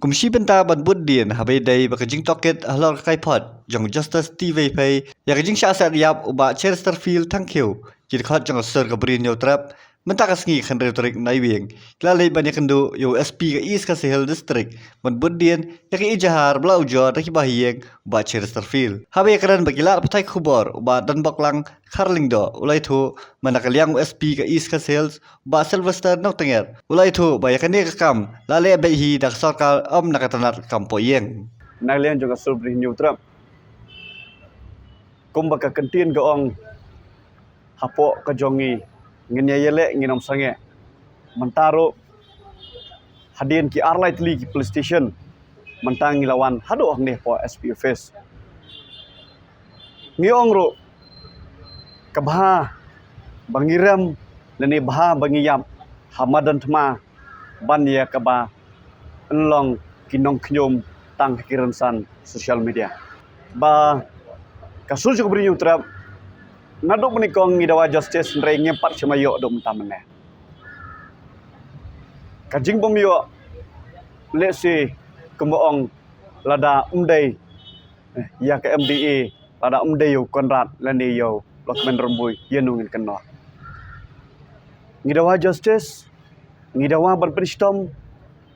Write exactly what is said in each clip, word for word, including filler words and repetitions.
Kum shi bynta ban bud dien haba ïadei bad ka jingtohkit halor ka kaiphod jong Justice T. Vaiphei ïa ka jingshah set ïap u Bah Cheristerfield Thangkhiew, ki dkhot jong ka sur ka Bri Hynñiewtrep, mynta ka sngi ka khathynriew tarik Naiwieng, ki la leit ban ïakynduh ïa u S P ka East Khasi Hills District ban bud dien ïa ka ijahar ba la ujor da ki bahaïing u Bah Cheristerfield. Haba ïakren bad ki lad pathai khubor, u Bah Donboklang Kharlyngdoh u la ïathuh, mynta ka liang u S P ka East Khasi Hills, u Bah Sylvester Nongtnger u la ïathuh ba ïa kane ka kam la leh beit hi da ka sorkar, ym na ka tnat ka kam pohïing. Na ka liang jong ka sur Bri Hynñiewtrep, kumba ka kyntien ka ong, hapoh ka jong ngi, ngin ïa ïaleh, ngin ym sangeh. Mynta ruh, hadien ki ar lai tylli ki police station, mynta ngi la wan haduh hangne hapoh S P office. Ngi ong ruh, ka bha ba ngi rem lane bha ba ngi ïap ha madan thma ban ïa kaba pynlong ki nongkhñium tang ha ki rynsan social media. Ba ka sur jong ka Bri Hynñiewtrep, naduh mynnyngkong ngi dawa justice, hynrei ngim pat shym la ïoh haduh mynta mynne. Ka jingbym ïoh, lehse kumba ong, lada ym dei ïa ka M D A, lada ym dei ïa u Conrad lane ïa u Lahkmen Rymbui, ïano ngin kynnoh? Ngi dawa justice, ngi dawa ban pynshitom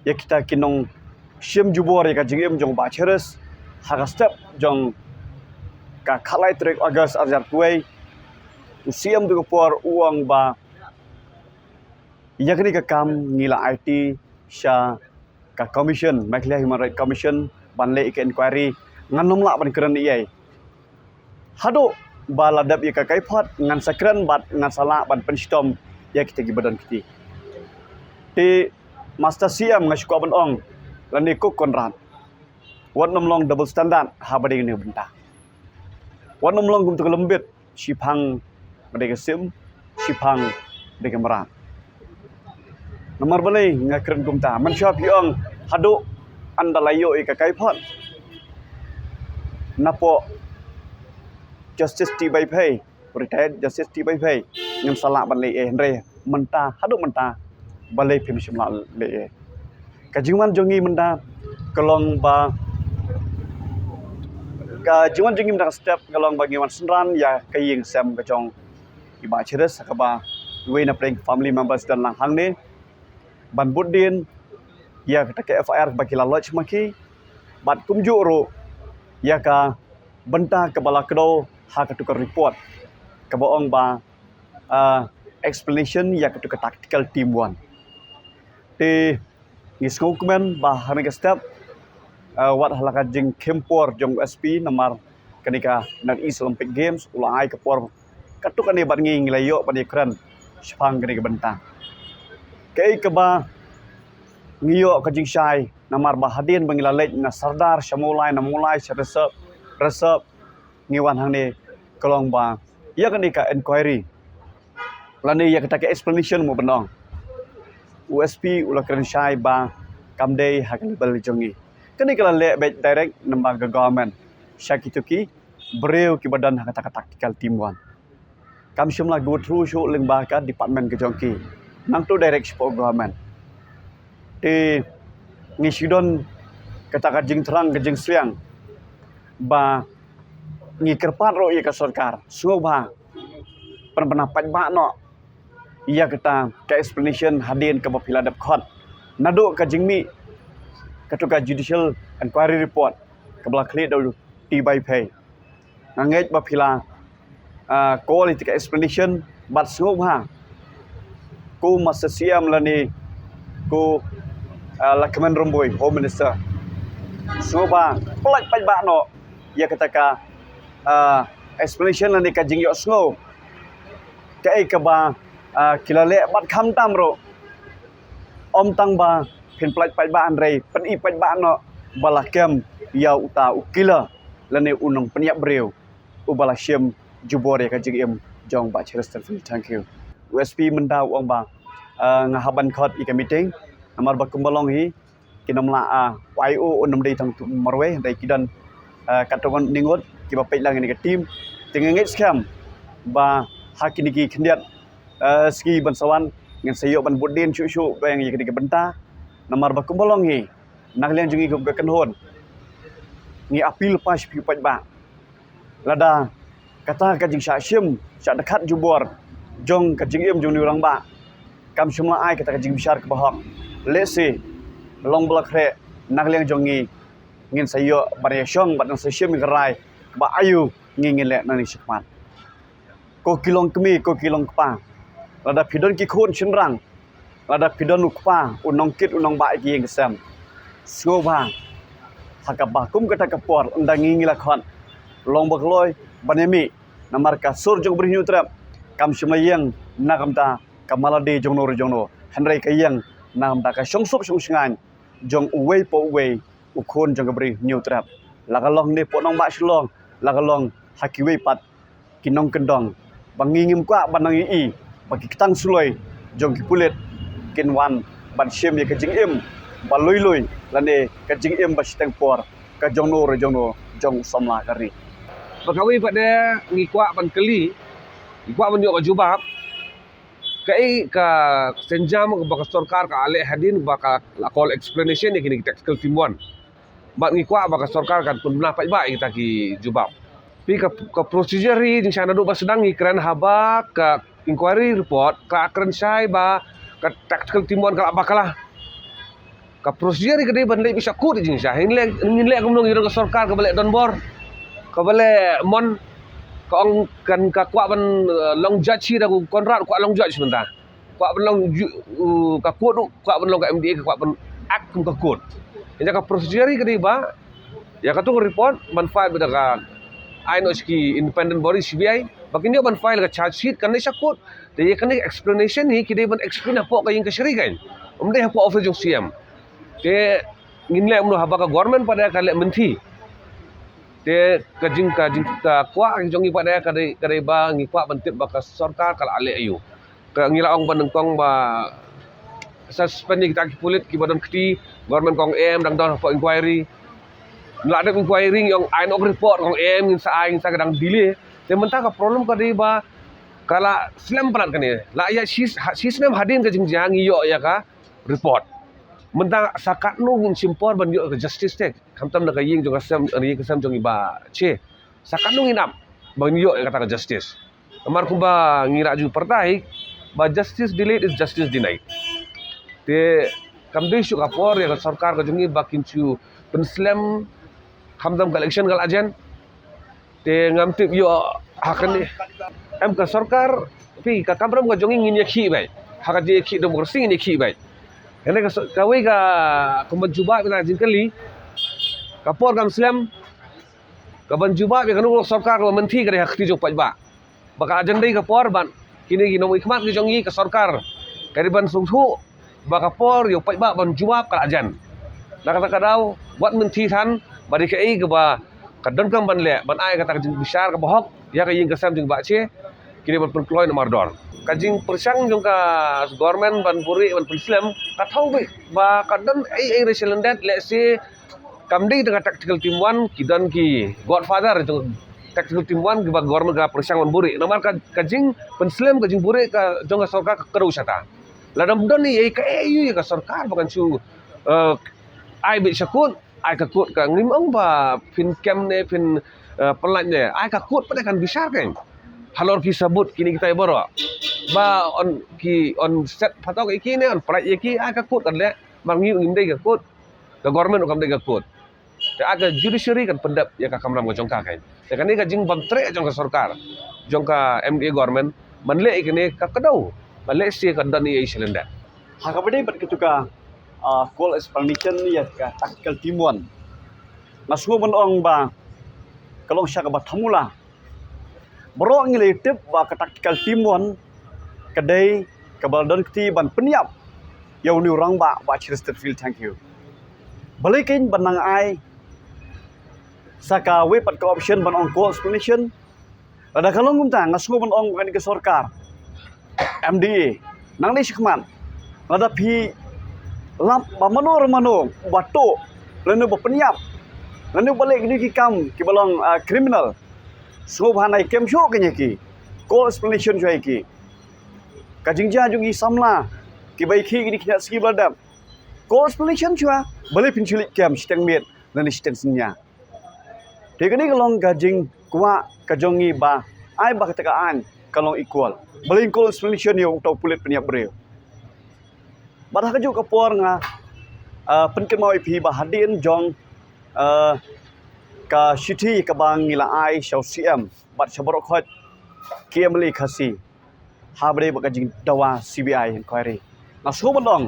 ïa kita ki nongshim jubor ïa ka jingim jong u Bah Cheris. Ha ka step jong ka khatlai tarik August arhajar arphew wei, u C M tu ka por u ong ba ïa kane ka kam ngi la aiti sha ka commission, Meghalaya Human Rights Commission, ban leh ïa ka inquiry. Ngan ym lah ban kren ei ei haduh ba la dep ïa ka kaiphod, ngan sa kren bad ngan sa lah ban pynshitom ïa kita kiba don kti. Te Master C M, nga shu kwah ban ong, lane ko Conrad, wat nym long double standard haba dei kane ka bynta. Wat nym long kum tu ka lembit, shiphang ba dei ka sim, shiphang ba dei ka mrad. Namar balei nga kren kumta? Mynshuwa phi ong haduh ynda la ïoh ïa ka kaiphod napoh Justice T. Vaiphei, retired Justice T. Vaiphei, ngin sa lah ban leh ei ei, hynrei mynta, haduh mynta, balei phim shym lah leh ei ei? Ka jingwan jong ngi mynta ka long ba, ka jingwan jong ngi mynta ka step ka long ba ngi wan synran ïa ka ïing sem ka jong i Bah Cheris, ha kaba iwei na pdeng family members don lang hangne ban bud dien ïa kata ka F I R ba ki la lodge ma ki, bad kumjuh ruh ïa ka bynta kaba la kdew ha katu ka report kaba ong ba, ah, explanation ïa katu ka tactical team one. Te ngi sngewkmen ba ha kane ka step, ah, wat ha la ka jingkhim por jong u S P, namar kane ka North East Olympic Games u la ai ka por katto katne bad ngi, ngi la ïoh ban ïakren shaphang kane ka bynta. Kaei kaba ngi ïoh ka jingshai, namar ba hadien ba ngi la leit na Sardar sha Mawlai, na Mawlai sha Rysop, Rysop ngi wan hangne, ka long ba ïa kane ka inquiry lane ïa kata ka explanation mo ban ong, u S P u la kren shai ba kam dei ha ka level jong ngi. Kane ka la leh beit direct namar ka government sha kito ki briew kiba don ha kata ka tactical team one. Kam shym la go through shuh lyngba ka department ka jong ki, nangta direct shapoh government. Te ngi shu don kata ka jingthrang ka jingsliang ba ngi kyrpad ruh ïa ka sorkar, sngewbha pynbna paidbah noh ïa kata ka explanation hadien kaba phi la dep khot, naduh ka jingmih katu ka judicial inquiry report kaba la khlieh da u T. Vaiphei. Nga ngeit ba phi la, ah, call ïa ka explanation bad sngewbha ko Master C M lane ko, ah, Lahkmen Rymbui, Home Minister, sngewbha pyllait paidbah noh ïa kata ka, ah, explanation lane ka jingïohsngew kaei kaba, ah, ki la leh, bad khamtam ruh ym tang ba phin pyllait paidbah, hynrei pyni paidbah noh ba la kem ïa uta u killer lane u nongpynïap briew uba la shim jubor ïa ka jingim jong Bah Chesterfield Thangkhiew. U S P mynta u ong ba, ah, nga hap ban khot ïa ka meeting, namar ba kumba long hi, kin ym lah, ah, u I O un ym dei tang tu marwei, hynrei ki don, ah, katto katne ngut kiba peit lang ïa kane ka team. Te nga ngeit skhem ba ha kine ki khyndiat, ah, sngi ban sa wan, ngin sa ïoh ban bud dien shuh shuh biang ïa kane ka bynta. Namar ba kumba long hi, Na ka liang jong ngi kum ka kynhun, ngi appeal pass phi pat ba lada kata ka jingshah shim, shah dkhat jubor jong ka jingim jong u rangbah kam shym la ai kata ka jingbishar kaba hok, lehse long ba la khreh, na ka liang jong ngi ngin sa ïoh ban ïa shong bad ngin sa shim ïa ka rai kaba aïu ngi ngin leh nangne shakhmat. Ko ki long kmie, ko ki long kpa, lada phi don ki khun shynrang, lada phi don u kpa u nongkit u nongbah ïa ki ïing ki sem, sngewbha ha kaba kum kata ka por ynda ngi ngi la khot, long ba kloi ban ïa mih. Namar ka sur jong ka Bri Hynñiewtrep kam shym la ïeng na ka bynta ka malade jongno re jongno, hynrei ka ïeng na ka bynta ka shongsuk shongshngaiñ jong uwei pa uwei u khun jong ka Bri Hynñiewtrep, la ka long ne pdeng nongbah Shillong, la ka long ha kiwei pat ki nongkyndong. Ba ngi ngim kwah ban nang ïohi ba ki ktang suloi jong ki pulit kin wan ban shim ïa ka jingim ba lui lui lane ka jingim ba shiteng por ka jongno re jongno jong u samla ka ri. Ba kawei pat de ngi kwah ban kylli, ngi kwah ban ïoh ka jubab. Kaei ka sienjam ba ka sorkar ka leh hadien ba ka la call explanation ïa kine ki tactical team one? Bad ngi kwah ba ka sorkar kan pynbna paidbah ïa kita ki jubab. Phi ka, ka procedure hi jingshai naduh ba sdang ngi kren haba ka inquiry report ka kren shai ba ka tactical team one ka la bakla. Ka procedure hi ka dei ban leit beit sha court jingshai. Ngin leh, ngin leh kumno, ngi don ka sorkar kaba leh donbor, kaba leh mon. Ka ong kan ka kwah ban, eh, long judge hi da u Conrad, kwah long judge mynta. Kwah ban long ju-, u, ka court, kwah ban long ka M D A, ka kwah ban act kum ka court. Ïa ka procedure hi ka dei ba ïa katu ka report ban file beit da ka, ai noh sha ki independent body, C B I, ba kin ïoh ban file ka charge sheet, kan leit sha court. Te ïa kane ka explanation hi ki dei ban explain hapoh ka ïing kashari kan, ym dei hapoh office jong C M. Te ngin leh kumno haba ka government pat de ka leh mynthi? Te ka jing, ka jing, ka kwah jong ngi pat de ka dei, ka dei ba ngi kwah ban tip ba ka sorkar ka la leh aïu. Ka ngi la ong ba nyngkong ba suspend ïa kita ki pulit kiba don kti, government ka ong em, dang don hapoh inquiry. La dep inquiry, ngi ong ai noh report, ka ong em, ngin sa ai, ngin sa, ka dang delay. Te mynta ka problem ka dei ba ka la slem palat kane. La ïa shi, ha, shi snem hadien ka jingjia ngi ïoh ïa ka report. Mynta sa katno ngin shim por ban ïoh ka justice te? Khamtam na ka ïing jong ka sem, ïing ka sem jong i Bah Che. Sa katno ngin ap ban ïoh ïa kata ka justice? Namar kumba ngi la ju pyrta hi ba justice delayed is justice denied. Te kam dei shuh ka por ïa ka sorkar ka jong ngi ba kin shu pynslem khamtam ka election ka la jan. Te ngam tip ïoh ha kane. Em, ka sorkar, phi, ka kamram ka jong ngi ngin ïakhih beit. Ha ka jingïakhih democracy ngin ïakhih beit. Hynrei ka so-, kawei ka, ka ban jubab ïa ka jingkylli. Ka por kam slem. Ka ban jubab ïa kano ka sorkar kaba mynthi ka dei ha kti jong paidbah. Ba ka la jan dei ka por ban kine ki nongmihkhmat ki jong ngi, ka sorkar ka dei ban sngewthuh ba ka por ïa u paidbah ban jubab ka la jan. Na kata ka daw wat mynthi than ba dei kaei kaba ka donkam ban leh, ban ai kata ka jingbishar kaba hok ïa ka ïing ka sem jong i Bah Che, kine ban pynkloi na mardor. Ka jingpyrshang jong ka government ban buhrieh ban pynslem, ka thaw beit ba ka don ei ei re shi lyndet, lehse kam dei tang ka tactical team one, ki don ki godfather jong tactical team one kiba government ka pyrshang ban buhrieh. Namar ka, ka jingpynslem, ka jingbuhrieh ka jong ka sorkar ka kdew shata. Lada ym don ei ei, kaei ïa ka sorkar ba kan shu, eh, ai beit sha court, ai ka court ka, ngim ong ba phin kem ne phin, eh, pyllait ne, ai ka court pat kan bishar kan. Halor ki sabut kine kitai baroh. Ba yn, ki yn set phatok ïa ki ne yn pyllait ïa ki, ai ka court kan leh. Namar ngi ngim dei ka court. Ka government ruh kam dei ka court. Te ai ka judiciary kan pyndep ïa ka kamram ka jong ka kan. Te kane ka jingbymtreh jong ka sorkar, jong ka M D A government, ban leh ïa kane ka kdew, ban leh sha ka don ei ei shi lyndet. Ha kaba dei bad katu ka, ah, call explanation ïa ka tactical team one, nga sngew ban ong ba ka long sha kaba thamula. Baroh ngi la tip ba ka tactical team one ka dei kaba la don kti ban pynïap ïa une u rangbah, Bah Cheristerfield Thangkhiew. Balei kein ban nang ai sa kawei pat ka option ban ong call explanation? Lada ka long kumta, nga sngew ban ong kane ka sorkar M D A, nangne shakhmat, lada phi lap ba mano re mano ba tuh, lane ba pynïap, lane ba leh kine ki kam kiba long, ah, criminal, sngewbha nai kem shuh kane ki, call explanation shuh ïa ki. Ka jingjia jong ki samla kiba ïakhih kine ki khynnah sngi ba la dep, Ko explanation shuwa, balei phin shu leit kem shiteng miet lane shiteng synñia. Te kane ka long ka jingkwah ka jong ngi ba ai ba kata ka aiñ ka long equal. Balei ngin call explanation ïa uta u pulit pynïap briew. Bad ha kajuh ka por nga, ah, pynkynmaw ïa phi ba hadien jong, ah, ka shithi kaba ngi la ai sha u C M bad sha baroh khoit ki M L A Khasi ha ba dei bad ka jingdawa C B I inquiry. Nga sngew ban ong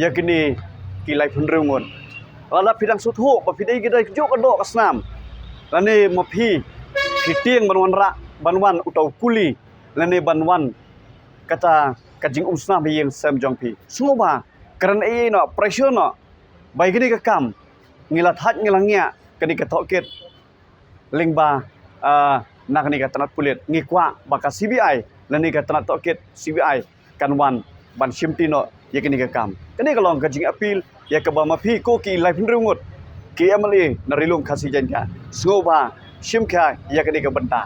ïa kine ki laiphew hynriew ngut, lada phi dang sngewthuh ba phi dei ki dei kajuh ka doh ka snam, lane ma phi phi tieng ban wanrah, ban wan uta u kuli, lane ban wan kata ka jingumsnam ha ïing sem jong phi, sngewbha kren ei ei noh, pressure noh ba ïa kane ka kam ngi la thait, ngi la ngiah kane ka tohkit lyngba, ah, na kane ka tnat pulit. Ngi kwah ba ka C B I lane ka tnat tohkit C B I kan wan ban shimti noh ïa kane ka kam. Kane ka long ka jingappeal ïa kaba ma phi ko ki laiphew hynriew ngut ki M L A na Ri Lum Khasi Jaiñtia, sngewbha shim khia ïa kane ka bynta.